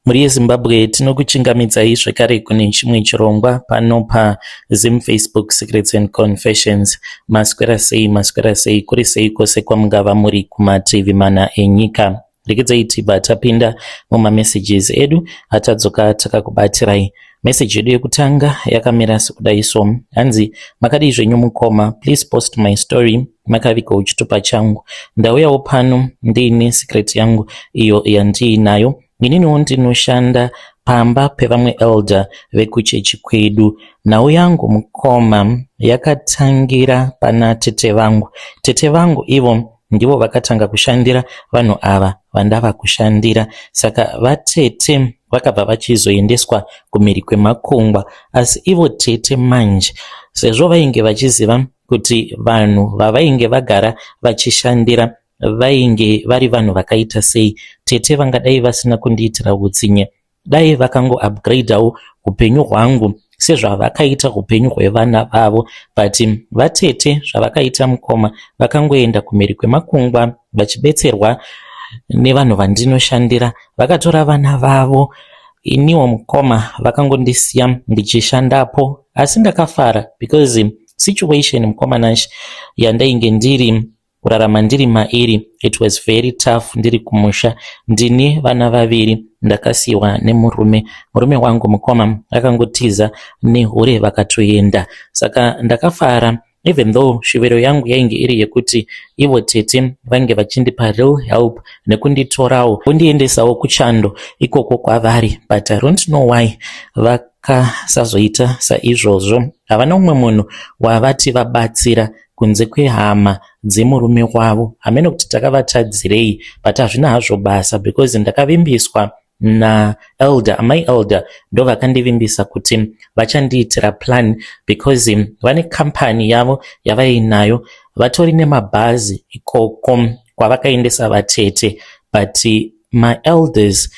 Mhuri yeZimbabwe, tinokuchingamidzai zvekare kune chimwe chirongwa pano paZim Facebook Secrets and Confessions. Maswera sei, maswera sei, kuri sei kwose kwamungava muri kumativi mana enyika. Regedzai tibva tapinda mumamessages edu atadzoka takakubatirai. Message yedu yekutanga yakamira sekudai so. Hanzi, "Makadii zvenyu mukoma? Please post my story, makavigawo chitupa changu. Ndauyawo pano ndiine secret yangu iyo yandiinayo. Ininiwo ndinoshanda pamba pevamwe elder vekuchechi kwedu. Nhau yangu mukoma yakatangira pana tete vangu. Tete vangu ivo ndivo vakatanga kushandira vanhu ava vandava kushandira. Saka vatete vakabva vachizoendeswa kumhiri kwemakungwa. Asi ivo tete manje, sezvo vainge vachiziva kuti vanhu vavainge vagara vachishandira vainge vari vanhu vakaita sei, tete vangadai vasina kundiitira utsinye. Dai vakangoupgradewo upenyu hwangu sezvavakaita upenyu hwevana vavo. But vatete zvavakaita mukoma, vakangoenda kumhiri kwemakungwa vachibetserwa nevanhu vandinoshandira. Vakatora vana vavo, iniwo mukoma vakangondisiya ndichishandapo. Asi ndakafara because situation, mukoma Nash, yandainge ndiri kurarama ndiri mairi, it was very tough. Ndiri kumusha, ndine vana vaviri, ndakasiyiwa nemurume. Murume wangu mukoma akangotiza nehure, vakatoenda. Saka ndakafara, even though shuviro yangu yainge iri yekuti ivo tete vange vachindipa real help nekunditorawo vondiendesawo kuchando ikoko kwavari, but I don't know why vakasazoita saizvozvo. Havana umwe munhu wavati vabatsira kunze kwehama dzemurume wavo. Hamene kuti takavatadzirei, but hazvina hazvo basa because ndakavimbiswa naelder, amai elder ndo vakandivimbisa kuti vachandiitira plan because vane kambani yavo yavainayo, vatori nemabhazi ikoko kwavakaendesa vatete. But maelders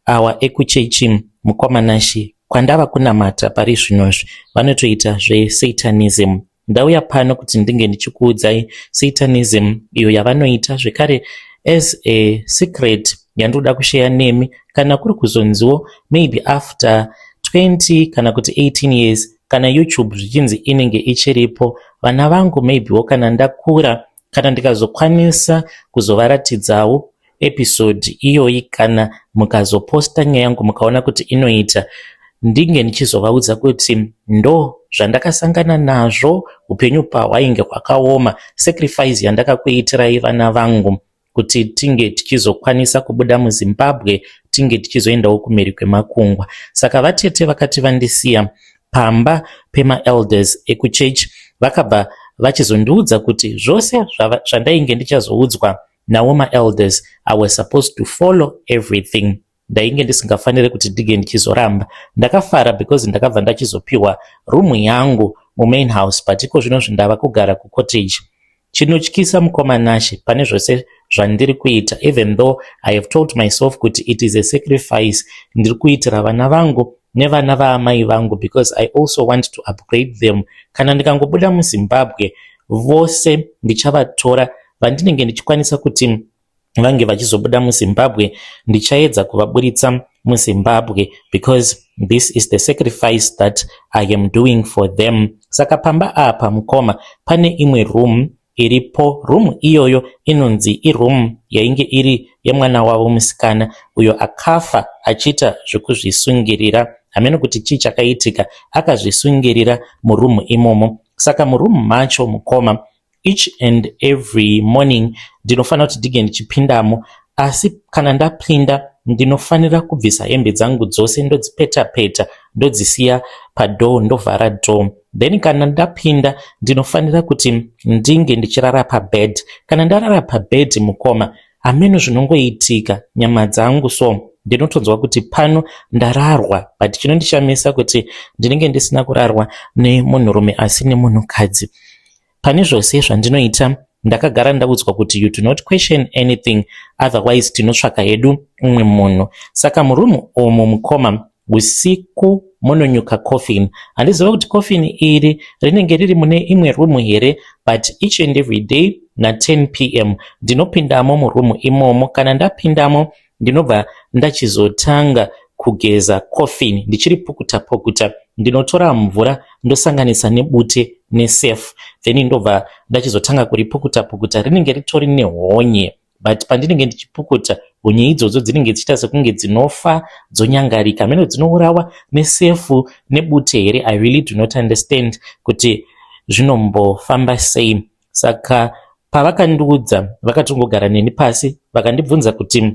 awa ekuchechi, mukoma Nashi, kwandava kunamata pari zvinozvi, vanotoita zvesatanism. Ndauya pano kuti ndinge ndichikuudzai satanism iyo yavanoita zvekare as a secret yandinoda kusheya nemi. Kana kuri kuzonziwo maybe after 20 kana kuti 18 years, kana YouTube zvichinzi inenge ichiripo, vana vangu maybewo kana ndakura, kana ndikazokwanisa kuzovaratidzawo episode iyoyi, kana mukazoposta nyaya yangu mukaona kuti inoita, ndinge ndichizovaudza kuti ndo zvandakasangana nazvo upenyu pahwainge hwakaoma, sacrifice yandakakuitirai vana vangu kuti tinge tichizokwanisa kubuda muZimbabwe, tinge tichizoendawo kumhiri kwemakungwa. Saka vatete vakati vandisiya pamba pemaelders ekuchechi, vakabva vachizondiudza kuti zvose zvandainge ndichazoudzwa nawo maelders, I was supposed to follow everything. Ndainge ndisingafaniri kuti ndinge ndichizoramba. Ndakafara because ndakabva ndachizopiwa rumu yangu mumain house, but iko zvino zvindava kugara kucottage. Chinotyisa, mukoma Nashe, pane zvose zvandiri kuita, even though I have told myself kuti it is a sacrifice ndiri kuitira vana vangu nevana vaamai vangu, because I also want to upgrade them, kana ndikangobuda muZimbabwe vose ndichavatora. Vandinenge ndichikwanisa kuti vange vachizobuda muZimbabwe, ndichaedza kuvaburitsa muZimbabwe because this is the sacrifice that I am doing for them. Saka pamba apa mukoma pane imwe room iripo. Room iyoyo inonzi iroom yainge iri yemwana wavo musikana uyo akafa achiita zvekuzvisungirira. Hameno kuti chii chakaitika, akazvisungirira murumu imomo. Saka murumu macho mukoma, each and every morning ndinofanira kuti ndinge ndichipindamo. Asi kana ndapinda, ndinofanira kubvisa hembe dzangu dzose, ndodzipeta peta, ndodzisiya padoor, ndovhara door. Then kana ndapinda, ndinofanira kuti ndinge ndichirara pabed. Kana ndarara pabed mukoma, hameno zvinongoitika nyama dzangu so, ndinotonzwa kuti pano ndararwa. But chinondishamisa kuti ndinenge ndisina kurarwa nemunhurume asi nemunhukadzi. Pane zvose zvandinoita, ndakagara ndaudzwa kuti you do not question anything, otherwise tinotsvaka hedu umwe munhu. Saka murumu umu mukoma, usiku munonyuka coffin. Handiziva kuti coffin iri rinenge riri mune imwe rumu here, but each and every day na10 p.m. ndinopindamo murumu imomo. Kana ndapindamo, ndinobva ndachizotanga Kugeza coffin ndichiripukuta pukuta, ndinotora mvura ndosanganisa nebute nesurf, then ndobva ndachizotanga kuripukuta pukuta. Rinenge ritori nehonye, but pandinenge ndichipukuta, honye idzodzo dzinenge dzichiita sekunge dzinofa, dzonyangarika. Mheno dzinourawa nesefu nebute here? I really do not understand kuti zvinombofamba sei. Saka pavakandiudza, vakatongogara neni pasi, vakandibvunza kuti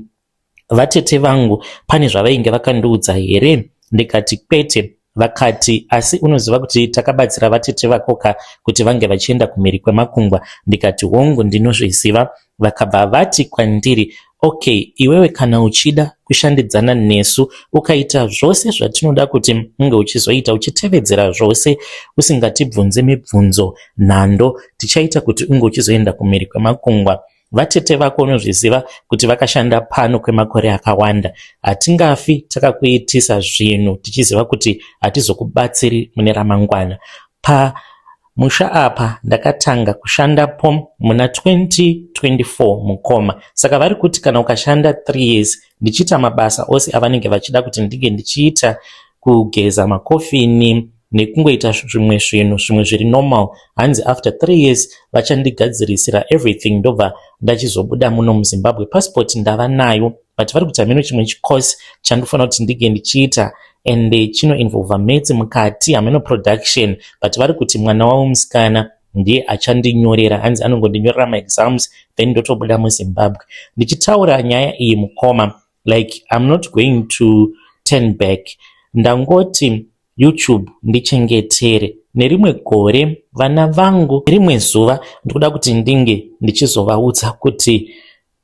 vatete vangu pane zvavainge vakandiudza here. Ndikati kwete. Vakati, "Asi unoziva kuti takabatsira vatete vakoka kuti vange vachienda kumhiri kwemakungwa?" Ndikati, "Hongu, ndinozviziva." Vakabva vati kwandiri, "Okay, iwewe kana uchida kushandidzana nesu, ukaita zvose zvatinoda kuti unge uchizoita, uchitevedzera zvose, usingatibvunze mibvunzo nhando, tichaita kuti unge uchizoenda kumhiri kwemakungwa. Vatete vako unozviziva kuti vakashanda pano kwemakore akawanda. Hatingafi takakuitisa zvinhu tichiziva kuti hatizokubatsiri mune ramangwana." Pamusha apa ndakatanga kushandapo muna 2024, mukoma. Saka vari kuti kana ukashanda 3 years ndichiita mabasa ose avanenge vachida kuti ndinge ndichiita, kugeza makofini nekungoita zvimwe zvinhu zvimwe zviri normal, hanzi after 3 years vachandigadzirisira everything, ndobva ndachizobuda muno muZimbabwe. Passport ndava nayo, but vari kuti hameno chimwe chikosi chandofanira kuti ndinge ndichiita and chinoinvolva maths mukati, hameno production, but vari kuti mwana wavo musikana ndiye achandinyorera. Hanzi anongondinyorera maexams, then ndotobuda muZimbabwe. Ndichitaura nyaya iyi, mukoma, like, I'm not going to turn back. Ndangoti YouTube ndichengetere nerimwe gore vana vangu. Rimwe zuva ndikuda kuti ndinge ndichizovaudza kuti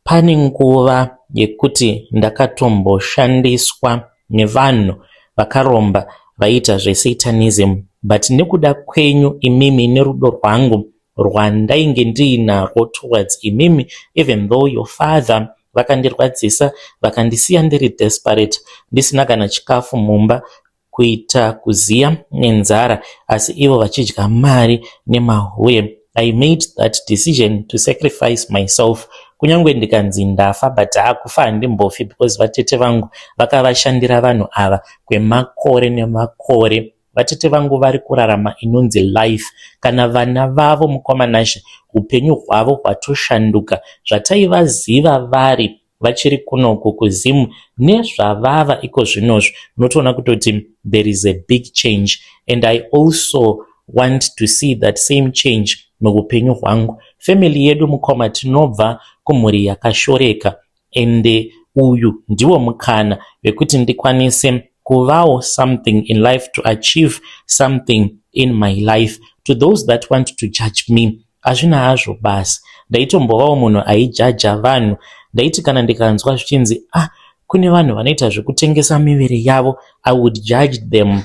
pane nguva yekuti ndakatomboshandiswa nevanhu vakaromba vaiita zvesatanism, but nekuda kwenyu imimi nerudo rwangu rwandainge ndiinarwo towards imimi, even though your father vakandirwadzisa, vakandisiya ndiri desperate, ndisina kana chikafu mumba, kuita kuziya nenzara, asi ivo vachidya mari nemahuye, I made that decision to sacrifice myself. Kunyange ndikanzi ndafa, but hakufa handimbofi, because vatete vangu vakavashandira vanhu ava kwemakore nemakore. Vatete vangu vari kurarama inonzi life. Kana vana vavo, mukoma Nashe, upenyu hwavo hwatoshanduka. Zvataivaziva vari vachiri kunoku kuZimu nezvavava iko zvinozvo, unotoona kutoti there is a big change, and I also want to see that same change muupenyu hwangu. Family yedu, mukoma, tinobva kumhuri yakashoreka, ende uyu ndiwo mukana wekuti ndikwanise kuvawo something in life, to achieve something in my life. To those that want to judge me, hazvina hazvo basa. Ndaitombovawo munhu aijaja vanhu. Ndaiti kana ndikanzwa zvichinzi, "Ah, kune vanhu vanoita zvekutengesa miviri yavo," I would judge them,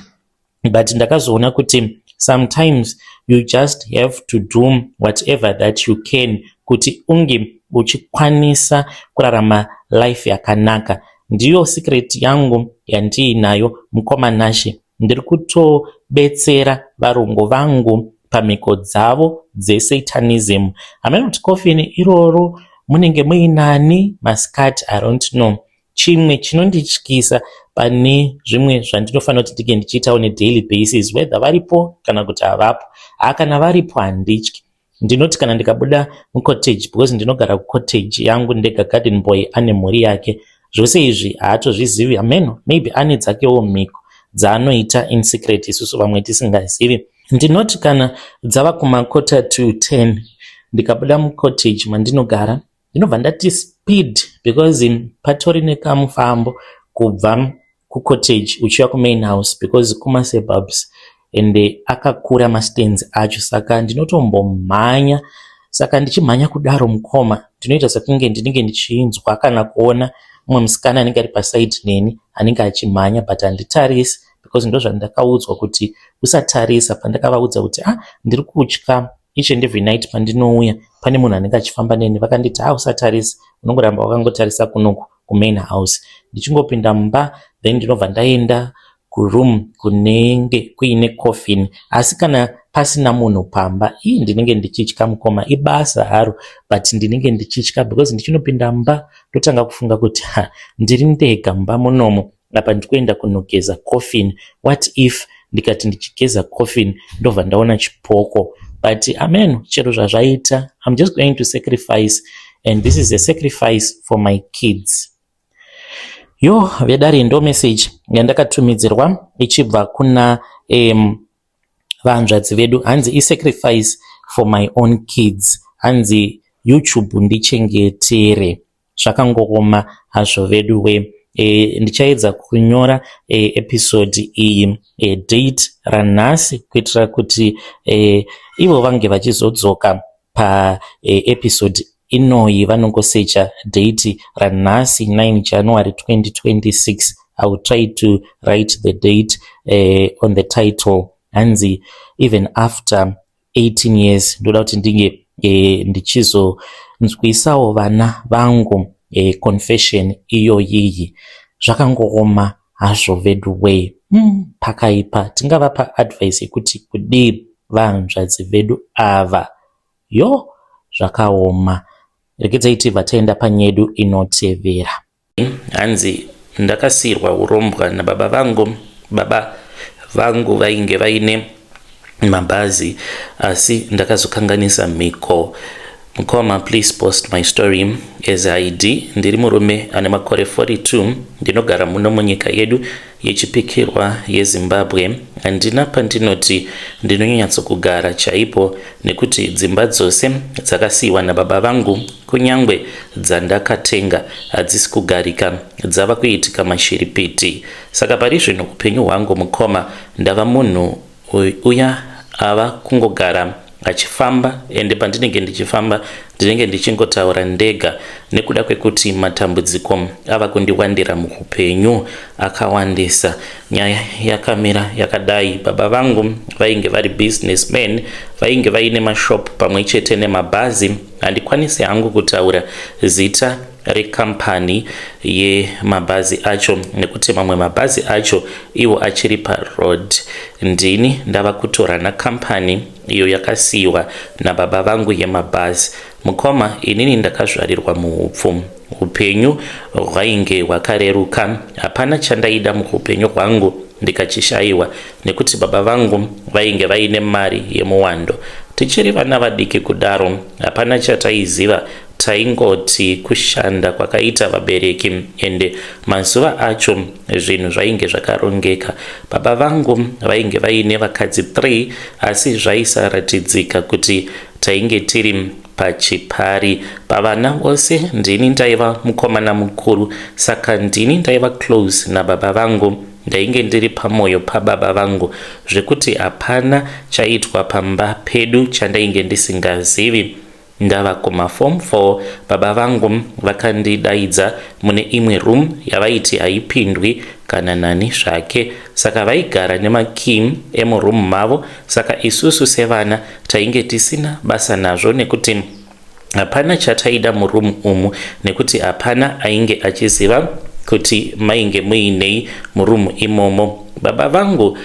but ndakazoona kuti sometimes you just have to do whatever that you can kuti unge uchikwanisa kurarama life yakanaka. Ndiyo secret yangu yandiinayo, mukoma Nashe. Ndiri kutobetsera varungu vangu pamhiko dzavo dzesatanism. Hameno kuti kofini iroro munenge muinani masikati, I don't know. Chimwe chinondityisa pane zvimwe zvandinofanira kuti ndinge ndichiitawo nedaily basis, whether varipo kana kuti havapo, haa, kana varipo handityi. Ndinoti kana ndikabuda mucottage, because ndinogara kucottage yangu ndega, garden boy ane mhuri yake, zvose izvi haatozvizivi. Hameno, maybe ane dzakewo mhiko dzaanoita in secret, isusu vamwe tisingazivi. Ndinoti kana dzava kuma 9:45, ndikabuda mucottage mandinogara, ndinobva ndati speed, because patori nekamufambo kubva kucottage uchiuya kumain house, because kumasuburbs ende akakura mastands acho. Saka ndinotombomhanya. Saka ndichimhanya kudaro, mukoma, ndinoita sekunge ndinenge ndichinzwa kana kuona mumwe musikana anenge ari paside neni, anenge achimhanya, but handitarisi because ndozvandakaudzwa kuti usatarisa. Pandakavaudza kuti, "Ah, ndiri kutya, each and every night pandinouya pane munhu anenge achifamba neni," vakanditi, "Ha, usatarisa, unongoramba wakangotarisa kunoku kumain house." Ndichingopinda mumba, then ndinobva ndaenda kuroom kunenge kuine coffin. Asi kana pasina munhu pamba, ii, ndinenge ndichitya, mukoma. Ibasa haro, but ndinenge ndichitya because ndichinopinda mumba ndotanga kufunga kuti, "Ha, ndiri ndega mumba munomo." Apa ndikuenda kunogeza coffin. What if ndikati ndichigeza coffin ndobva ndaona chipoko? But amen, chero zvazvaita, I'm just going to sacrifice, and this is a sacrifice for my kids. Yo vedare, ndo message yandakatumidzirwa ichibva kuna vanzvadzi vedu. Hanzi isacrifice for my own kids. Hanzi YouTube ndichengetere. Zvakangooma hazvo vedu we. Ndichaedza kunyora episode iyi date ranhasi kuitira kuti ivo vange vachizodzoka paepisode inoyi. Vanongosecha date ranhasi, 9 January 2026. I will try to write the date on the title. Hanzi even after 18 years ndoda kuti ndinge ndichizonzwisawo vana vangu confession iyoyiyi. Zvakangooma hazvo vedu wei. Pakaipa. Tingavapa advice yekuti kudii vanzvadzi vedu ava? Yo, zvakaoma. Regedzai tibva taenda panyedu inotevera. Hanzi ndakasiyirwa urombwa nababa vangu. Baba vangu vainge vaine mabhazi, asi ndakazokanganisa mhiko. Mukoma, please post my story as ID. Ndiri murume ane makore 42, ndinogara muno munyika yedu yechipikirwa yeZimbabwe. Handina pandinoti ndinonyatsokugara chaipo, nekuti dzimba dzose dzakasiyiwa nababa vangu, kunyange dzandakatenga, hadzisi kugarika, dzava kuitika mashiripiti. Saka pari zvino upenyu hwangu, mukoma, ndava munhu uya ava kungogara achifamba, ende pandinenge ndichifamba ndinenge ndichingotaura ndega, nekuda kwekuti matambudziko ava kundiwandira muupenyu, akawandisa. Nyaya yakamira yakadai: baba vangu vainge vari businessman, vainge vaine mashop pamwe chete nemabhazi. Handikwanisi hangu kutaura zita rekambani yemabhazi acho, nekuti mamwe mabhazi acho iwo achiri paroad. Ndini ndava kutora nakambani iyo yakasiyiwa nababa vangu yemabhazi. Mukoma, inini ndakazvarirwa muupfu. Upenyu hwainge hwakareruka, hapana chandaida muupenyu hwangu ndikachishayiwa, nekuti baba vangu vainge vaine mari yemuwando. Tichiri vana vadiki kudaro, hapana chataiziva, taingoti kushanda kwakaita vabereki. Ende mazuva acho zvinhu zvainge zvakarongeka. Baba vangu vainge vaine vakadzi 3, asi zvaisaratidzika kuti tainge tiri pachipari. Pavana vose ndini ndaiva mukomana mukuru, saka ndini ndaiva close nababa vangu. Ndainge ndiri pamwoyo pababa vangu, zvekuti hapana chaitwa pamba pedu chandainge ndisingazivi. Ndava kumaform 4, baba vangu vakandidaidza mune imwe room yavaiti haipindwi kana nani zvake. Saka vaigara nemakey emuroom mavo, saka isusu sevana tainge tisina basa nazvo, nekuti hapana chataida muroom umu, nekuti hapana ainge achiziva kuti mainge muinei muroom imomo. Baba vangu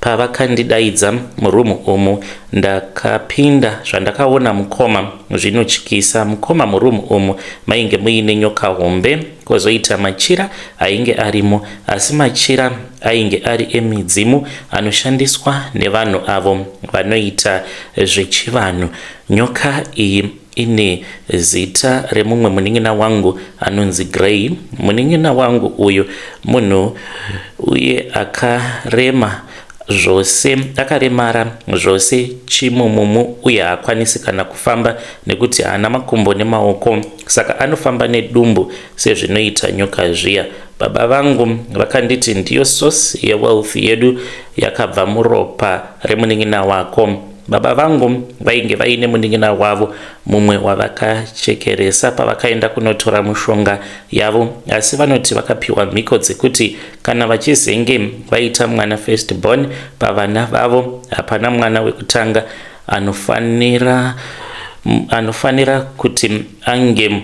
pavakandidaidza muroom umu, ndakapinda. Zvandakaona, mukoma, zvinotyisa. Mukoma, muroom umu mainge muine nyoka hombe, kwozoita machira ainge arimo, asi machira ainge ari emidzimu anoshandiswa nevanhu avo vanoita zvechivanhu. Nyoka iyi ine zita remumwe munin'ina wangu anonzi Grey. Munin'ina wangu uyu munhu uye akarema zvose, akaremara zvose, chimumumu, uye haakwanisi kana kufamba nekuti haana makumbo nemaoko, saka anofamba nedumbu sezvinoita nyoka zviya. Baba vangu vakanditi, "Ndiyo source yewealth yedu, yakabva muropa remunin'ina wako." Baba vangu vainge vaine munin'ina wavo mumwe wavakachekeresa pavakaenda kunotora mushonga yavo, asi vanoti vakapiwa mhiko dzekuti kana vachizenge vaita mwana first born pavana vavo, hapana mwana wekutanga anofanira kuti ange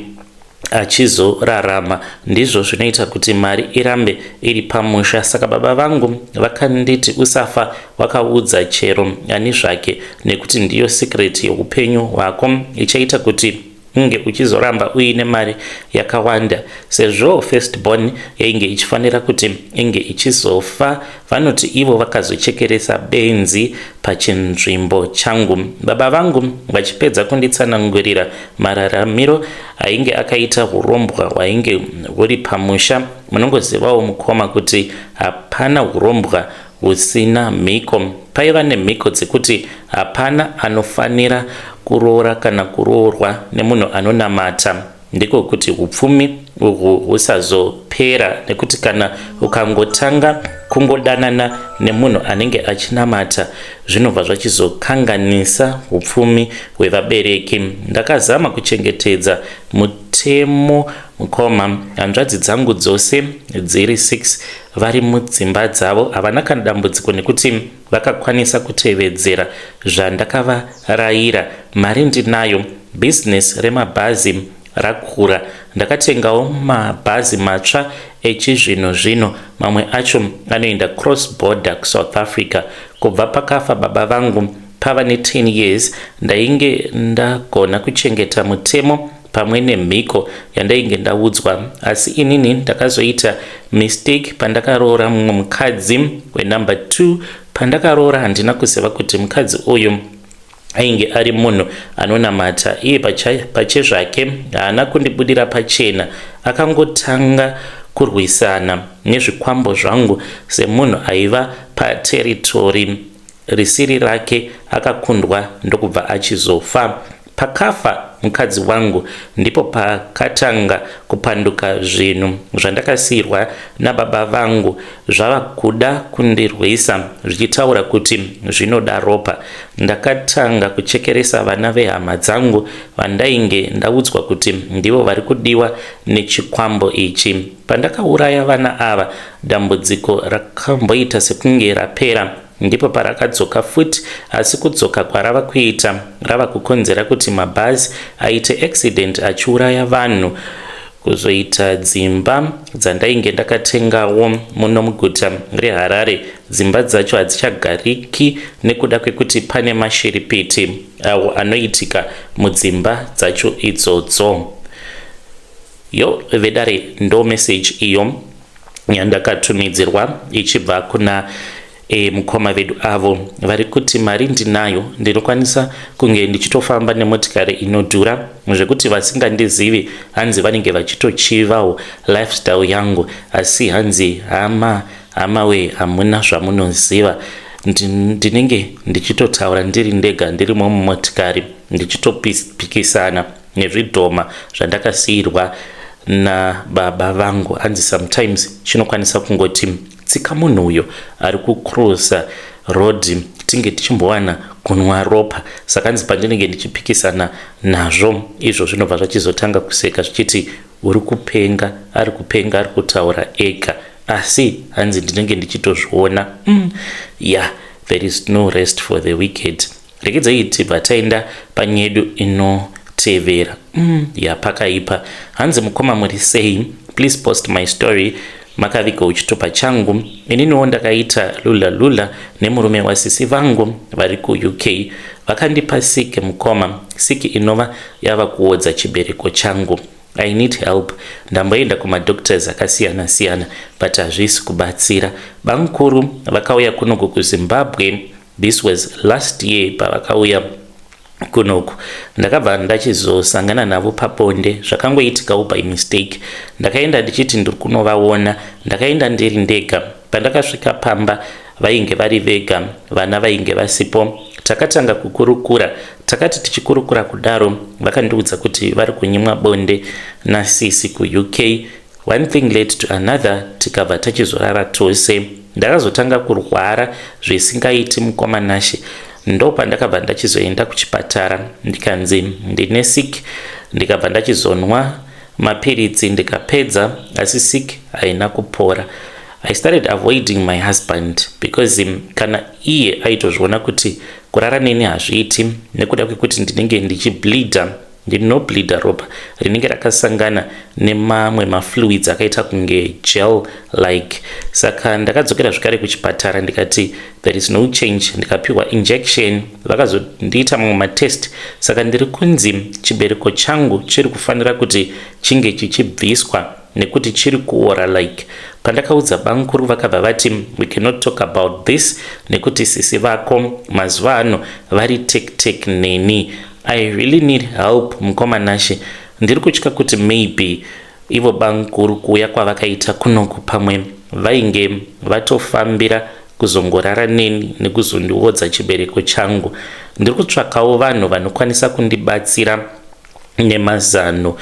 achizorarama. Ndizvo zvinoita kuti mari irambe iri pamusha. Saka baba vangu vakanditi, "Usafa wakaudza chero ani zvake, nekuti ndiyo secret yeupenyu hwako ichaita kuti unge uchizoramba uine mari yakawanda. Sezvo first born yainge ichifanira kuti inge ichizofa, vanoti ivo vakazochekeresa benzi pachinzvimbo changu. Baba vangu vachipedza kunditsanangurira mararamiro ainge akaita hurombwa hwainge huri pamusha, munongozivawo mukoma kuti hapana hurombwa husina mhiko. Paiva nemhiko dzekuti hapana anofanira kuroora kana kuroorwa nemunhu anonamata, ndiko kuti upfumi uhwu husazopera, nekuti kana ukangotanga kungodanana nemunhu anenge achinamata zvinobva zvachizokanganisa upfumi hwevabereki. Ndakazama kuchengetedza mutemo mukoma. Hanzvadzi dzangu dzose dziri 6 vari mudzimba dzavo, havana kana dambudziko nekuti vakakwanisa kutevedzera zvandakavarayira. Mari ndinayo, bhizinesi remabhazi rakura. Ndakatengawo mabhazi matsva echizvino zvino, mamwe acho anoenda cross border kuSouth Africa. Kubva pakafa baba vangu pava ne10 years, ndainge ndagona kuchengeta mutemo pamwe nemhiko yandainge ndaudzwa. Asi inini ndakazoita mistake pandakaroora mumwe mukadzi wenumber 2. Pandakaroora handina kuziva kuti mukadzi uyu ainge ari munhu anonamata. Iye pachezvake haana kundibudira pachena, akangotanga kurwisana nezvikwambo zvangu semunhu aiva paterritory risiri rake. Akakundwa ndokubva achizofa. Pakafa mukadzi wangu ndipo pakatanga kupanduka zvinhu zvandakasiyirwa nababa vangu, zvava kuda kundirwisa zvichitaura kuti zvinoda ropa. Ndakatanga kuchekeresa vana vehama dzangu vandainge ndaudzwa kuti ndivo vari kudiwa nechikwambo ichi. Pandakauraya vana ava, dambudziko rakamboita sekunge rapera, ndipo parakadzoka futi. Asi kudzoka kwarava kuita, rava kukonzera kuti mabhazi aite accident achiuraya vanhu. Kuzoita dzimba dzandainge ndakatengawo muno muguta reHarare, dzimba dzacho hadzichagariki nekuda kwekuti pane mashiripiti awo anoitika mudzimba dzacho idzodzo. Yo vedare, ndo message iyo yandakatumidzirwa ichibva kuna mukoma vedu avo vari kuti mari ndinayo, ndinokwanisa kunge ndichitofamba nemotikari inodhura zvekuti vasingandizivi hanzi vanenge vachitochivawo lifestyle yangu. Asi hanzi hama, hama we, hamuna zvamunoziva. Ndinenge ndichitotaura ndiri ndega ndirimo mumotikari ndichitopikisana nezvidhoma zvandakasiyirwa nababa vangu. Hanzi sometimes chinokwanisa kungoti tsika munhu uyo ari kucrossa road tinge tichimbowana kunwa ropa. Saka hanzi pandinenge ndichipikisana nazvo izvo, zvinobva zvachizotanga kuseka zvichiti uri kupenga, ari kupenga, ari kutaura ega. Asi hanzi ndinenge ndichitozviona. Yeah, there is no rest for the wicked. Regedzai tibva taenda panyedu inotevera. Yapakaipa. Hanzi mukoma, muri sei? Please post my story. Makaviga chitupa changu. Ininiwo ndakaita lula lula nemurume wasisi vangu vari kuUK. Vakandipa siki mukoma, siki inova yava kuodza chibereko changu. I need help. Ndamboenda kumadoctors akasiyana siyana but hazvisi kubatsira. Bamukuru vakauya kunoku kuZimbabwe. This was last year. Pavakauya kunoku ndakabva ndachizosangana navo pabonde. Zvakangoitikawo by mistake. Ndakaenda ndichiti ndiri kunovaona. Ndakaenda ndiri ndega. Pandakasvika pamba vainge vari vega, vana vainge vasipo. Takatanga kukurukura. Takati tichikurukura kudaro, vakandiudza kuti vari kunyimwa bonde nasisi kuUK. One thing led to another, tikabva tachizorara tose. Ndakazotanga kurwara zvisingaiti mukoma Nashe. Ndo pandakabva ndachizoenda kuchipatara, ndikanzi ndine sick. Ndikabva ndachizonwa mapiritsi ndikapedza, asi sick haina kupora. I started avoiding my husband because kana iye aitozviona kuti kurara neni hazviiti nekuda kwekuti ndinenge ndichibleeda. Ndinobleeder ropa rinenge rakasangana nemamwe mafluids akaita kunge gel like. Saka ndakadzokera zvekare kuchipatara ndikati there is no change, ndikapiwa injection, vakazondiita mamwe matest. Saka ndiri kunzi chibereko changu chiri kufanira kuti chinge chichibviswa nekuti chiri kuora like. Pandakaudza bamukuru, vakabva vati we cannot talk about this nekuti sisi vako mazuva ano vari tek tek neni. I really need help, mukoma Nashe. Ndiri kutya kuti maybe ivo bamukuru kuuya kwavakaita kunoku, pamwe vainge vatofambira kuzongorara neni nekuzondiodza chibereko changu. Ndiri kutsvakawo vanhu vanokwanisa kundibatsira nemazano.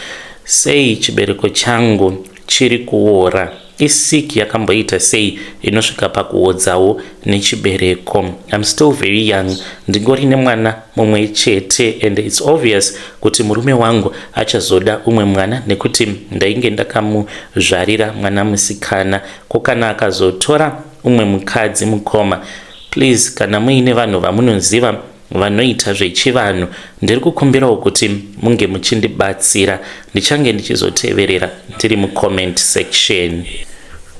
Sei chibereko changu chiri kuora? Isiki yakamboita sei inosvika pakuodzawo nechibereko? I'm still very young, ndingori nemwana mumwe chete and it's obvious kuti murume wangu achazoda umwe mwana nekuti ndainge ndakamuzvarira mwana musikana. Ko kana akazotora umwe mukadzi? Mukoma, please, kana muine vanhu vamunoziva vanoita zvechivanhu, ndiri kukumbirawo kuti munge muchindibatsira. Ndichange ndichizoteverera ndiri mucomment section.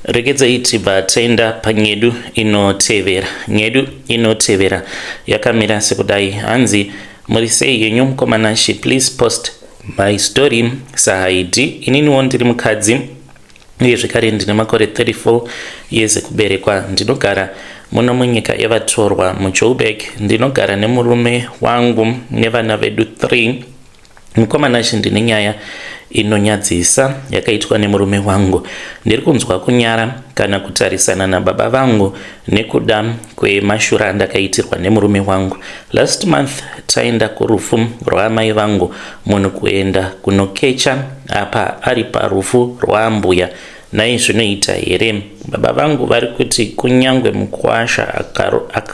Regedzai tibva taenda panyedu inotevera. Nyedu inotevera yakamira sekudai. Hanzi, muri sei yenyu mukoma Nashe? Please post my story sahaidi. Ininiwo ndiri mukadzi uye zvekare ndine makore 34 years ekuberekwa. Ndinogara muno munyika yevatorwa, muJoburg. Ndinogara nemurume wangu nevana vedu 3. Mukoma Nashe, ndine nyaya inonyadzisa yakaitwa nemurume wangu. Ndiri kunzwa kunyara kana kutarisana nababa vangu nekuda kwemashura andakaitirwa nemurume wangu. Last month taenda kurufu rwaamai vangu. Munhu kuenda kunokecha apa ari parufu rwaambuya, nai zvinoita here? Baba vangu vari kuti kunyange mukwasha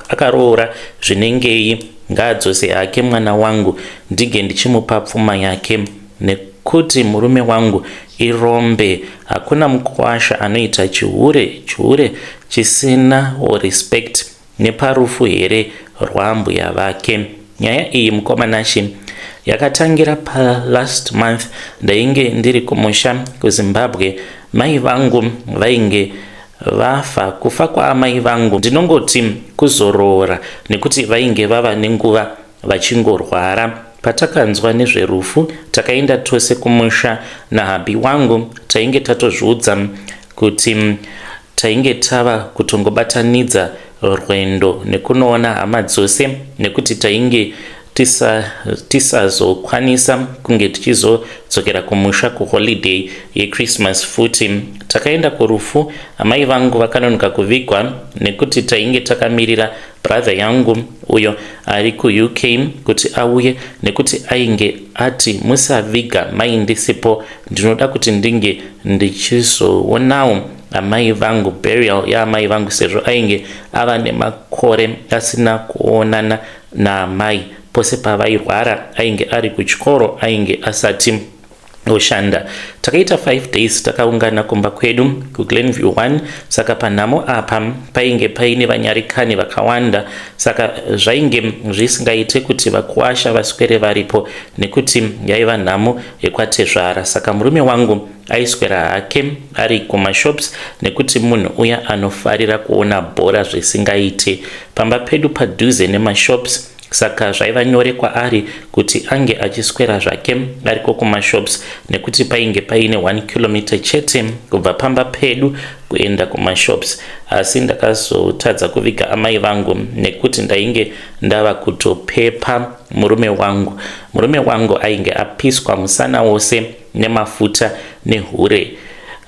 akaroora zvinengei, ngaadzose hake mwana wangu ndige ndichimupa pfuma yake nekuti murume wangu irombe. Hakuna mukwasha anoita chihure, chihure chisina respect, neparufu here rwaambuya vake? Nyaya iyi, mukoma Nashe, yakatangira palast month. Ndainge ndiri kumusha kuZimbabwe. Mai vangu vainge vafa. Kufa kwaamai vangu ndinongoti kuzoroora nekuti vainge vava nenguva vachingorwara. Patakanzwa nezverufu, takaenda tose kumusha nahubby wangu. Tainge tatozviudza kuti tainge tava kutongobatanidza rwendo nekunoona hama dzose nekuti tainge tisazokwanisa kunge tichizodzokera kumusha kuholiday yeChristmas futi. Takaenda kurufu. Amai vangu vakanonoka kuvigwa nekuti tainge takamirira brother yangu uyo ari kuUK kuti auye, nekuti ainge ati musaviga mai ndisipo, ndinoda kuti ndinge ndichizoonawo amai vangu, burial yaamai vangu, sezvo ainge ava nemakore asina kuonana naamai. Pose pavairwara ainge ari kuchikoro, ainge asati oshanda. Takaita 5 days takaungana kumba kwedu kuGlenview 1. Saka panhamo apa painge paine vanyarikani vakawanda, saka zvainge zvisingaite kuti vakuwasha vaswere varipo nekuti yaiva nhamo yekwatezvara. Saka murume wangu aiswera hake ari kumashops nekuti munhu uya anofarira kuona bhora zvisingaite. Pamba pedu padhuze nemashops, saka zvaiva nyore kwaari kuti ange achiswera zvake ariko kumashops nekuti painge paine 1 km chete kubva pamba pedu kuenda kumashops. Asi ndakazotadza kuviga amai vangu nekuti ndainge ndava kutopepa murume wangu. Murume wangu ainge apiswa musana wose nemafuta nehure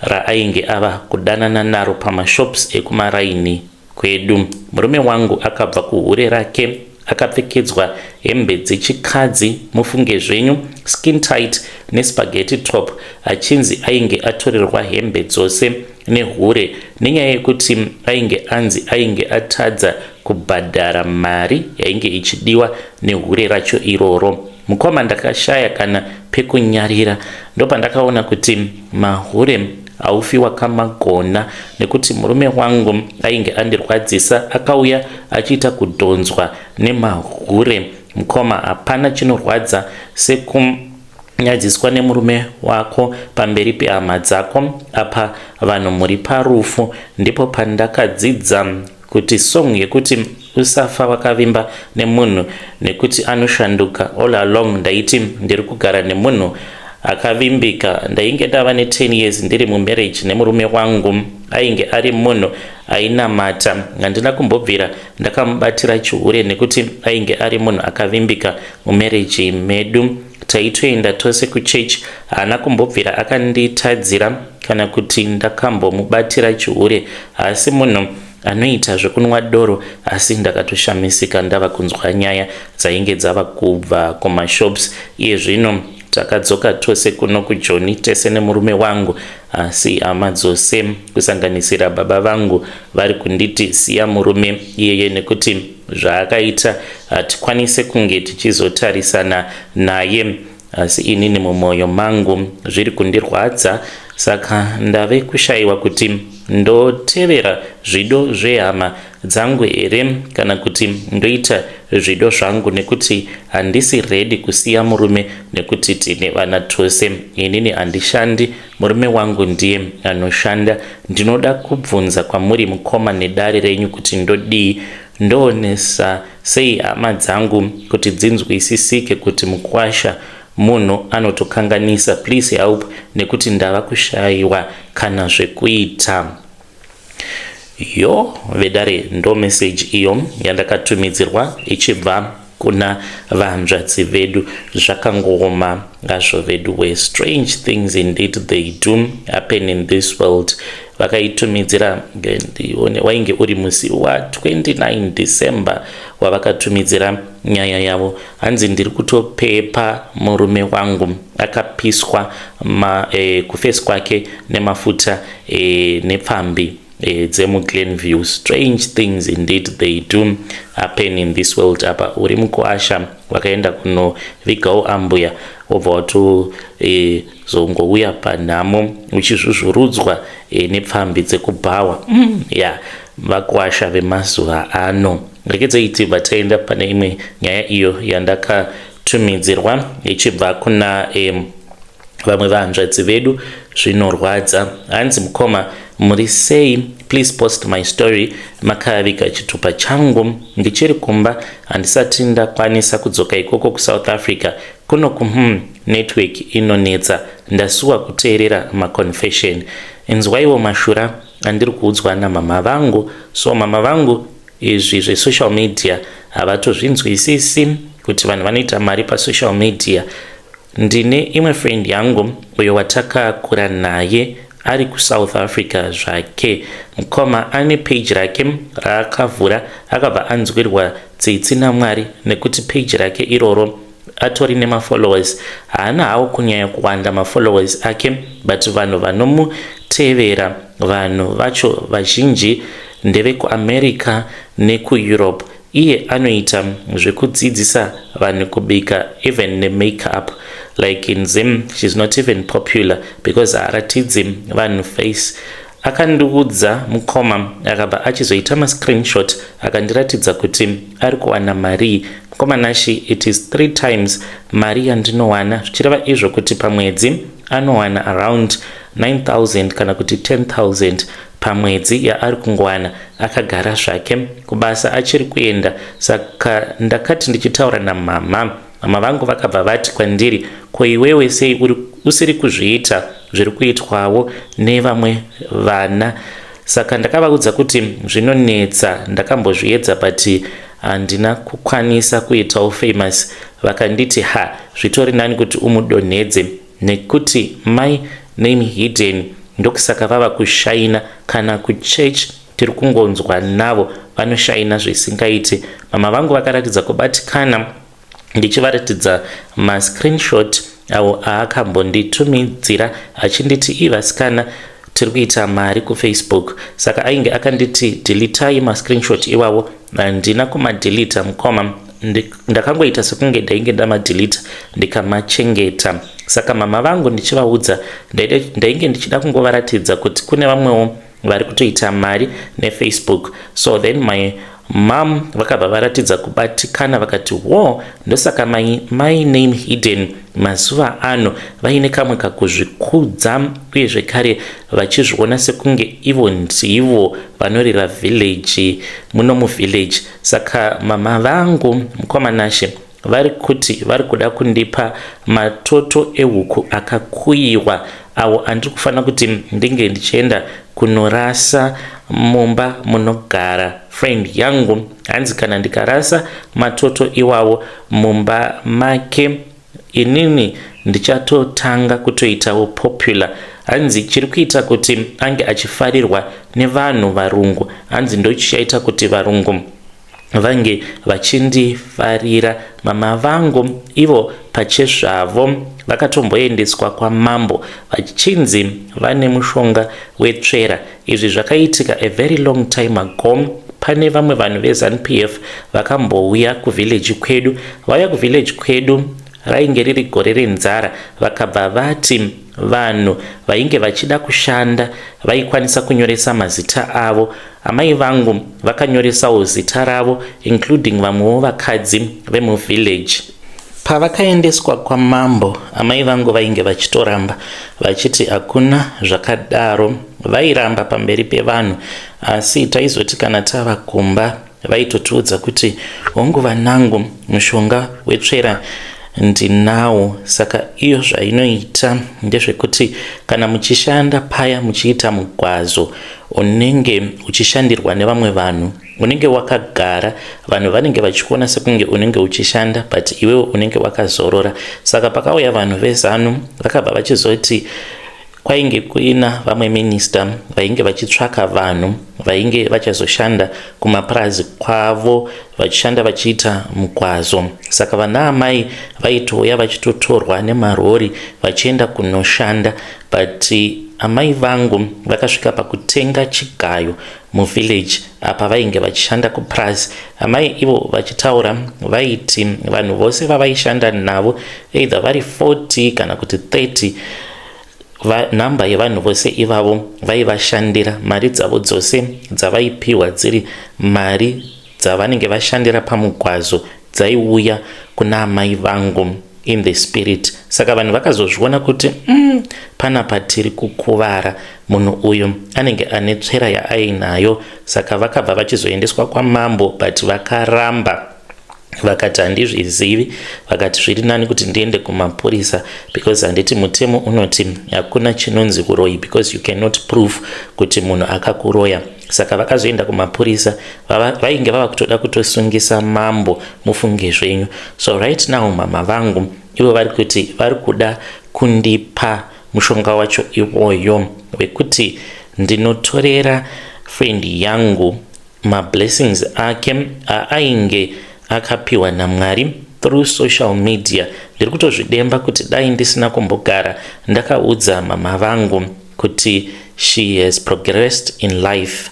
raainge ava kudanana naro pamashops ekumaraini kwedu. Murume wangu akabva kuhure rake akapfekedzwa hembe dzechikadzi, mufunge zvenyu, skin tight nespaghetti top, achinzi ainge atorerwa hembe dzose nehure nenyaya yekuti ainge anzi ainge atadza kubhadhara mari yainge ichidiwa nehure racho iroro. Mukoma, ndakashaya kana pekunyarira. Ndopandakaona kuti mahure haufi wakamagona, nekuti murume wangu ainge andirwadzisa akauya achiita kudhonzwa nemahure. Mukoma, hapana chinorwadza seku Nyadziswa nemurume wako pamberi pehama dzako apa vanhu muri parufu. Ndipo pandakadzidza kuti song yekuti usafa wakavimba nemunhu nekuti anoshanduka. All along ndaiti ndiri kugara nemunhu akavimbika. Ndainge ndava ne10 years ndiri mumarriage nemurume wangu. Ainge ari munhu ainamata. Handina kumbobvira ndakamubatira chihure nekuti ainge ari munhu akavimbika mumarriage medu. Taitoenda tose kuchechi. Haana kumbobvira akanditadzira kana kuti ndakambomubatira chihure. Haasi munhu anoita zvekunwa doro, asi ndakatoshamisika ndava kunzwa nyaya dzainge dzava kubva kumashops. Iye zvino takadzoka tose kuno kuJoni, tese nemurume wangu, asi hama dzose kusanganisira baba vangu vari kunditi siya murume iyeye nekuti zvaakaita hatikwanise kunge tichizotarisana naye. Asi inini mumwoyo mangu zviri kundirwadza, saka ndave kushayiwa kuti ndotevera zvido zvehama dzangu here kana kuti ndoita zvido zvangu, nekuti handisi ready kusiya murume nekuti tine vana tose. Inini handishandi, murume wangu ndiye anoshanda. Ndinoda kubvunza kwamuri mukoma nedare renyu kuti ndodii, ndoonesa sei hama dzangu kuti dzinzwisisike kuti mukwasha munhu anotokanganisa. Please help, nekuti ndava kushayiwa kana zvekuita. Yo vedare, ndo message iyo yandakatumidzirwa ichibva kuna vahanzvadzi vedu. Zvakangooma hazvo vedu we. Strange things indeed, they do happen in this world. Vakaitumidzira, ndione, wainge uri musi wa29 December wavakatumidzira nyaya yavo. Hanzi ndiri kutopepa murume wangu akapiswa kuface kwake nemafuta nepfambi dzemuGlenview. Strange things indeed, they do happen in this world. Apa uri mukuasha, wakaenda kunovigawo ambuya, wobva watozongouya panhamo uchizvuzvurudzwa nepfambi dzekubhawa. Ya, vakwasha vemazuva ano. Rekedzei tibva taenda pane imwe nyaya iyo yandakatumidzirwa ichibva kuna vamwe vahanzvadzi vedu. Zvinorwadza. Hanzi, "Mukoma, muri sei? Please post my story. Makaviga chitupa changu ndichiri kumba, handisati ndakwanisa kudzoka ikoko kuSouth Africa. Kuno kuhm network inonetsa. Ndasuwa kuteerera maconfession. Inzwaiwo mashura andiri kuudzwa namama vangu. So mama vangu izvi zvesocial media havatozvinzwisisi kuti vanhu vanoita mari pasocial media. Ndine imwe friend yangu uyo watakakura naye ari kuSouth Africa zvake. Mukoma, ane page rake raakavhura. Akabva anzwirwa tsitsi naMwari nekuti page rake iroro atori nemafollowers. Haana hawo kunyanya kuwanda mafollowers ake, but vanhu vanomutevera, vanhu vacho vazhinji ndevekuAmerica nekuEurope. Iye anoita zvekudzidzisa vanhu kubika, even nemakeup. Like in Zim she's not even popular because haaratidzi vanhu face. Akandiudza mukoma, akabva achizoita mascreenshot akandiratidza kuti ari kuwana mari. Mukoma Nashi, it is three times mari yandinowana, zvichireva izvo kuti pamwedzi anowana around 9000 kana kuti 10,000 pamwedzi yaari kungowana akagara zvake. Kubasa achiri kuenda. Saka ndakati ndichitaura namama, mama vangu vakabva vati kwandiri, 'Ko iwewe sei usiri kuzviita zviri kuitwawo nevamwe vana?' Saka ndakavaudza kuti zvinonetsa, ndakambozviedza but handina kukwanisa kuitawo famous. Vakanditi, 'Ha, zvitori nani kuti umudonhedze nekuti my name hidden, ndokusaka vava kushaina. Kana kuchurch tiri kungonzwa navo vanoshaina zvisingaiti.' Mama vangu vakaratidza kubatikana ndichivaratidza mascreenshot avo aakambonditumidzira achinditi, 'Ii, vasikana tiri kuita mari kuFacebook.' Saka ainge akanditi dhilitai mascreenshot iwawo. Handina kumadhilita mukoma, ndakangoita sekunge ndainge ndamadhilita ndikamachengeta. Saka mama vangu ndichivaudza, ndainge ndichida kungovaratidza kuti kune vamwewo vari kutoita mari neFacebook. So then my mom vakabva varatidza kubatikana, vakati, "Wo, ndosaka my name hidden mazuva ano vaine kamwe kakuzvikudza, uye zvekare vachizviona sekunge ivo ndivo vanorera village muno muvillage." Saka mama vangu, mukoma Nashe, vari kuti vari kuda kundipa matoto ehuku akakuyiwa, awo andiri kufanira kuti ndinge ndichienda kunorasa mumba munogara friend yangu. Hanzi kana ndikarasa matoto iwawo mumba make, inini ndichatotanga kutoitawo popular. Hanzi chiri kuita kuti ange achifarirwa nevanhu varungu, hanzi ndochichaita kuti varungu vange vachindifarira. Mama vangu ivo pachezvavo vakatomboendeswa kwamambo vachinzi vane mushonga wetsvera. Izvi zvakaitika a very long time ago. Pane vamwe vanhu veZANU PF vakambouya kuvillage kwedu. Vauya kuvillage kwedu, rainge riri gore renzara. Vakabva vati vanhu vainge vachida kushanda vaikwanisa kunyoresa mazita avo. Amai vangu vakanyoresawo zita ravo, including vamwewo vakadzi vemuvillage. Pavakaendeswa kwamambo, amai vangu vainge vachitoramba vachiti hakuna zvakadaro. Vairamba pamberi pevanhu, asi taizoti kana tava kumba vaitotiudza kuti, "Hongu vanangu, mushonga wetsvera ndinawo." Saka iyo zvainoita ndezvekuti kana muchishanda paya, muchiita mugwazo, unenge uchishandirwa nevamwe vanhu, unenge wakagara, vanhu vanenge vachikuona sekunge unenge uchishanda, but iwewe unenge wakazorora. Saka pakauya vanhu veZANU, vakabva vachizoti kwainge kuina vamwe minista vainge vachitsvaka vanhu vainge vachazoshanda kumapurazi kwavo, vachishanda vachiita mugwazo. Saka vana amai vaitouya vachitotorwa nemarori vachienda kunoshanda, but amai vangu vakasvika pakutenga chigayo muvillage apa vainge vachishanda kupurazi. Amai ivo vachitaura vaiti vanhu vose vavaishanda navo, either vari 40 kana kuti 30, nhamba yevanhu vose ivavo vaivashandira, mari dzavo dzose dzavaipiwa dziri mari dzavanenge vashandira pamugwazo dzaiuya kuna amai vangu in the spirit. Saka vanhu vakazozviona kuti panapa tiri kukuvara, munhu uyu anenge ane tsvera yaainayo. Saka vakabva vachizoendeswa kwamambo, but vakaramba, vakati handizvizivi. Vakati zviri nani kuti ndiende kumapurisa, because handiti mutemo unoti hakuna chinonzi uroyi, because you cannot prove kuti munhu akakuroya. Saka vakazoenda kumapurisa, vainge vava kutoda kutosungisa mambo, mufunge zvenyu. So right now mama vangu ivo vari kuti vari kuda kundipa mushonga wacho iwoyo wekuti ndinotorera friend yangu mablessings ake aainge akapiwa naMwari through social media. Ndiri kutozvidemba kuti dai ndisina kumbogara ndakaudza mama vangu kuti she has progressed in life.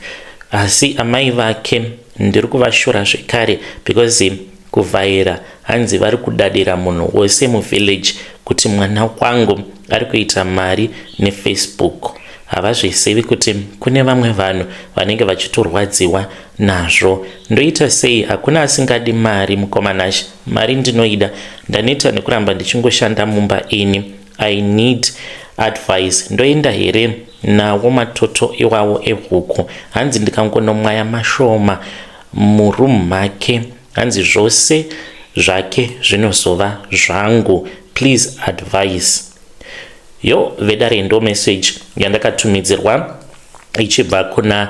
Asi amai vake ndiri kuvashora zvekare, because kuvhaira, hanzi vari kudadira munhu wose muvillage kuti mwana wangu ari kuita mari neFacebook. Havazvizivi kuti kune vamwe vanhu vanenge vachitorwadziwa nazvo. Ndoita sei? Hakuna asingadi mari, mukoma Nashe. Mari ndinoida, ndaneta nekuramba ndichingoshanda mumba ini. I need advice. Ndoenda here nawo matoto iwawo ehuku? Hanzi ndikangonomwaya mashoma muroom make, hanzi zvose zvake zvinozova zvangu. Please advice. Yo vedare, ndo message yandakatumidzirwa ichibva kuna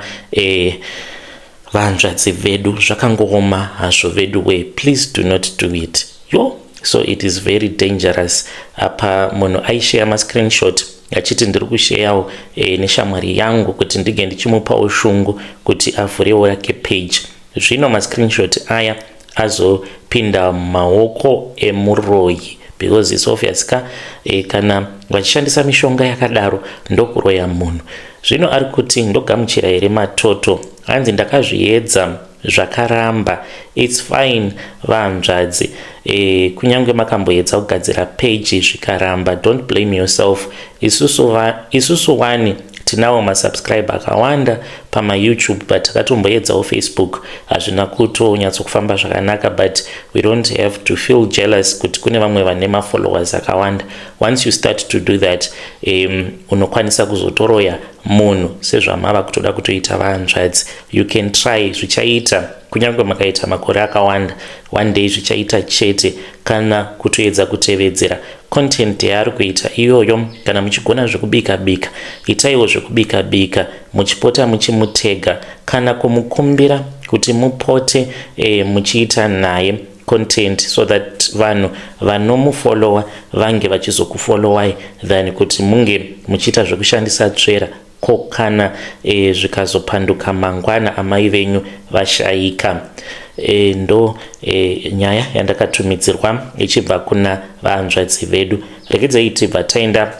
vanzvadzi vedu. Zvakangooma hazvo vedu we. Please do not do it. Yo, so it is very dangerous. Apa munhu aisheya mascreenshot achiti ndiri kusheyawo neshamwari yangu kuti ndinge ndichimupawo shungu kuti avhurewo yake page. Zvino mascreenshot aya azopinda mumaoko emuroyi, because it's obvious ka, kana vachishandisa mishonga yakadaro ndokuroya munhu. Zvino ari kuti ndogamuchira here matoto? Hanzi ndakazviedza, zvakaramba. It's fine vanzvadzi, kunyange makamboedza kugadzira page zvikaramba, don't blame yourself. Isusu wani Tinawo masubscribe akawanda pamaYouTube, but takatomboedzawo Facebook, hazvina kutonyatsokufamba zvakanaka. But we don't have to feel jealous kuti kune vamwe vane mafollowers akawanda. Once you start to do that, unokwanisa kuzotoroya munhu sezvamava kutoda kutoita vahanzvadzi. You can try, zvichaita. Kunyange makaita makore akawanda, one day zvichaita chete. Kana kutoedza kutevedzera content yaari kuita iyoyo, kana muchigona zvekubika bika, itaiwo zvekubika bika, muchipota muchimutega kana kumukumbira kuti mupote muchiita naye content, so that vanhu vanomufollowa vange vachizokufollowai, than kuti munge muchiita zvekushandisa tsvera. Ko kana zvikazopanduka mangwana, amai venyu vashayika? Ndo nyaya yandakatumidzirwa ichibva kuna vahanzvadzi vedu. Regedzai tibva taenda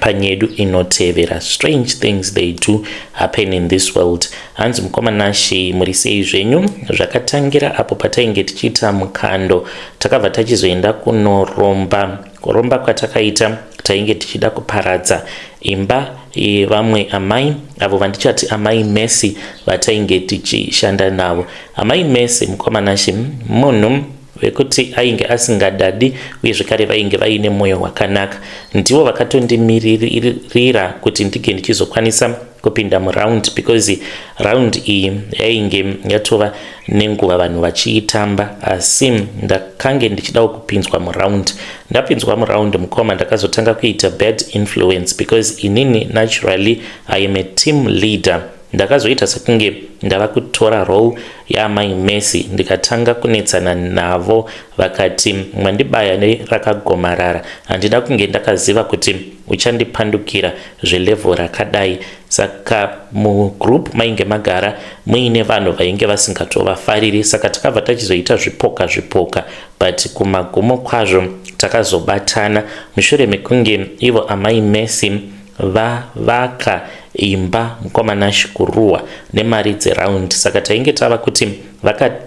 panyedu inotevera. Strange things, they do happen in this world. Hanzi, "Mukoma Nashi, muri sei zvenyu? Zvakatangira apo patainge tichiita mukando. Takabva tachizoenda kunoromba. Kuromba kwatakaita, tainge tichida kuparadza imba yevamwe amai avo vandichati amai Messi, vatainge tichishanda navo. Amai Messi, mukoma Nashi, munhu wekuti ainge asingadadi, uye zvekare vainge vaine mwoyo wakanaka. Ndivo vakatondimiririra kuti ndinge ndichizokwanisa kupinda muround, because round iyi yainge yatova nenguva vanhu vachiitamba, asi ndakange ndichidawo kupinzwa muround. Ndapinzwa muround, mukoma, ndakazotanga kuita bad influence, because inini naturally I am a team leader. Ndakazoita sekunge ndava kutora role yaamai Messi, ndikatanga kunetsana navo. Vakati mwandibaya nerakagomarara. Handina kunge ndakaziva kuti uchandipandukira zvelevel rakadai. Saka mugroup mainge magara muine vanhu vainge vasingatovafariri, saka takabva tachizoita zvipoka zvipoka, but kumagumo kwazvo takazobatana mushure mekunge ivo amai Messi vavaka imba, mukoma Nashi, kuruwa nemari dzeround. Saka tainge tava kuti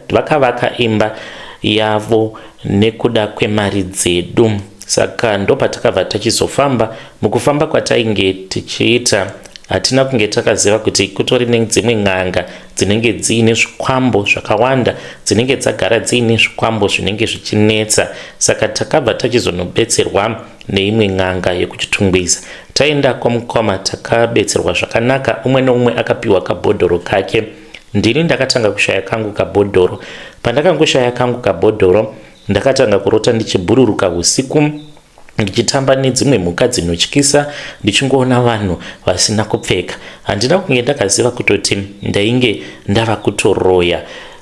vakavaka imba yavo nekuda kwemari dzedu. Saka ndopatakabva tachizofamba. Mukufamba kwatainge tichiita, hatina kunge takaziva kuti kutori nedzimwe n'anga dzinenge dziine zvikwambo zvakawanda, dzinenge dzagara dziine zvikwambo zvinenge zvichinetsa. Saka takabva tachizonobetserwa neimwe n'anga yekuChitungwiza. Taenda kwamukoma, takabetserwa zvakanaka. Umwe neumwe akapiwa kabhodhoro kake. Ndini ndakatanga kushaya kangu kabhodhoro. Pandakangoshaya kangu kabhodhoro, ndakatanga kurota ndichibhururuka usiku, ndichitamba nedzimwe mhuka dzinotyisa, ndichingoona vanhu vasina kupfeka. Handina kunge ndakaziva kutoti ndainge ndava kutoroya.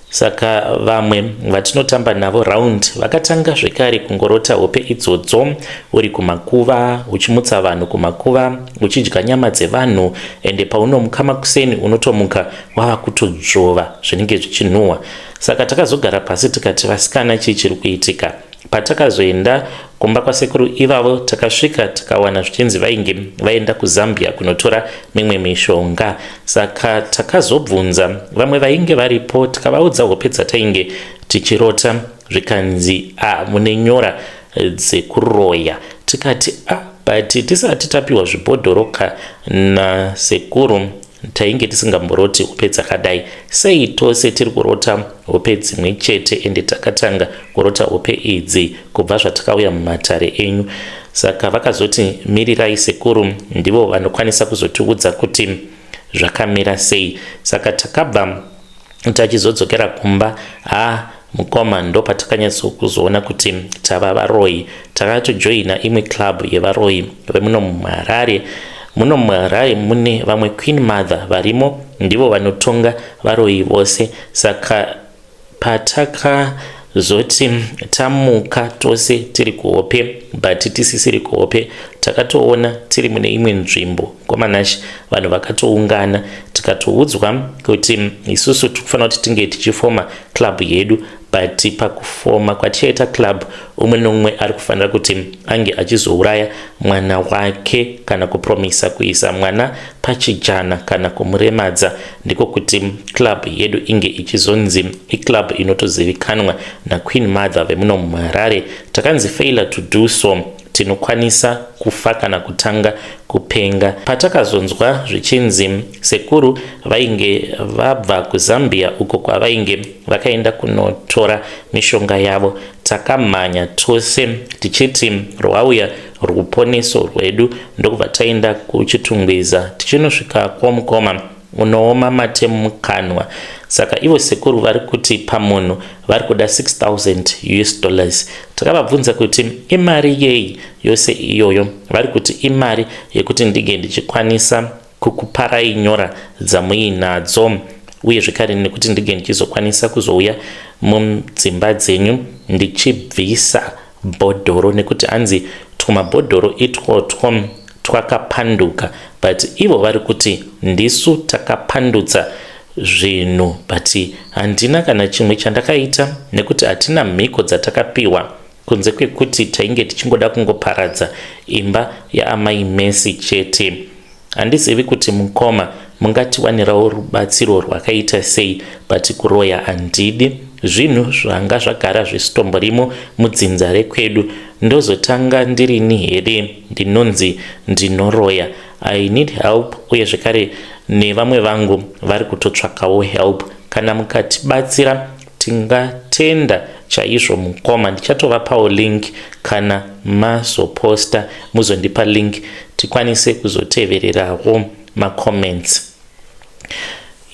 Saka vamwe vatinotamba navo round vakatanga zvekare kungorota hope idzodzo, uri kumakuva, uchimutsa vanhu kumakuva, uchidya nyama dzevanhu, ende paunomuka makuseni unotomuka wava kutodzvova zvinenge zvichinhuhwa. Saka takazogara pasi tikati, 'Vasikana, chii chiri kuitika?' Patakazoenda kumba kwasekuru ivavo, takasvika tikawana zvichinzi vainge vaenda kuZambia kunotora mimwe mishonga. Saka takazobvunza vamwe vainge varipo, tikavaudza hope dzatainge tichirota, zvikanzi, 'A, mune nyora dzekuroya.' Tikati, 'A, but tisati tapiwa zvibhodhoroka nasekuru, tainge tisingamboroti hope dzakadai. Sei tose tiri kurota hope dzimwe chete, ende takatanga kurota hope idzi kubva zvatakauya mumatare enyu?' Saka vakazoti mirirai sekuru, ndivo vanokwanisa kuzotiudza kuti zvakamira sei. Saka takabva tachizodzokera kumba. Ha, mukoma, ndo patakanyatsokuzoona kuti tava varoi. Takatojoina imwe club yevaroi vemuno muHarare. Muno muHarare mune vamwe queen mother varimo, ndivo vanotonga varoi vose. Saka patakazoti tamuka tose tiri kuhope, but tisisiri kuhope, takatoona tiri mune imwe nzvimbo, mukoma Nashi, vanhu vakatoungana. Tikatoudzwa kuti isusu tikufanira kuti tinge tichifoma club yedu, but pakufoma kwatichaita club, umwe neumwe ari kufanira kuti ange achizouraya mwana wake kana kupromisa kuisa mwana pachijana kana kumuremadza, ndiko kuti club yedu inge ichizonzi iclub inotozivikanwa naqueen mother vemuno muHarare. Takanzi failure to do so, Tinokwanisa kufa kana kutanga kupenga. Patakazonzwa zvichinzi sekuru vainge vabva kuZambia uko kwavainge vakaenda kunotora mishonga yavo, takamhanya tose tichiti rwauya ruponeso rwedu, ndokubva taenda kuChitungwiza. Tichinosvika kwomukoma, unooma mate mukanwa. Saka ivo sekuru vari kuti pamunhu vari kuda 6000 US dollars. Takavabvunza kuti imari yei yose iyoyo. Vari kuti imari yekuti ndinge ndichikwanisa kukuparai nyora dzamuinadzo, uye zvekare nekuti ndinge ndichizokwanisa kuzouya mudzimba dzenyu ndichibvisa bhodhoro, nekuti hanzi twumabhodhoro itwotwo twakapanduka, but ivo vari kuti ndisu takapandutsa zvinhu. But handina kana chimwe chandakaita, nekuti hatina mhiko dzatakapiwa kunze kwekuti tainge tichingoda kungoparadza imba yaamai Messi chete. Handizivi kuti mukoma mungatiwanirawo rubatsiro rwakaita sei, but kuroya handidi. Zvinhu zvanga zvagara zvisitomborimo mudzinza rekwedu. Ndozotanga ndirini here ndinonzi ndinoroya? I need help, uye zvekare nevamwe vangu vari kutotsvakawo help. Kana mukatibatsira, tingatenda chaizvo mukoma. Ndichatovapawo link kana mazoposta, muzondipa link tikwanise kuzotevererawo macomments.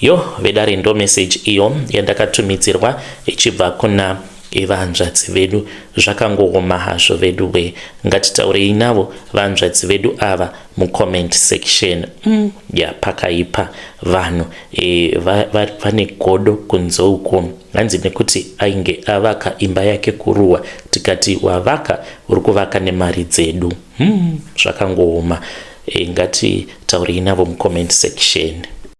Yo vedare, ndo message iyo yandakatumidzirwa ichibva kuna vanzvadzi vedu. Zvakangooma hazvo vedu we. Ngatitaurei navo vanzvadzi vedu ava mucomment section. Ya, pakaipa. Vanhu vane godo kunze uko. Hanzi nekuti ainge avaka imba yake kuruwa, tikati wavaka, uri kuvaka nemari dzedu. Zvakangooma. Ngatitaurei navo mucomment section.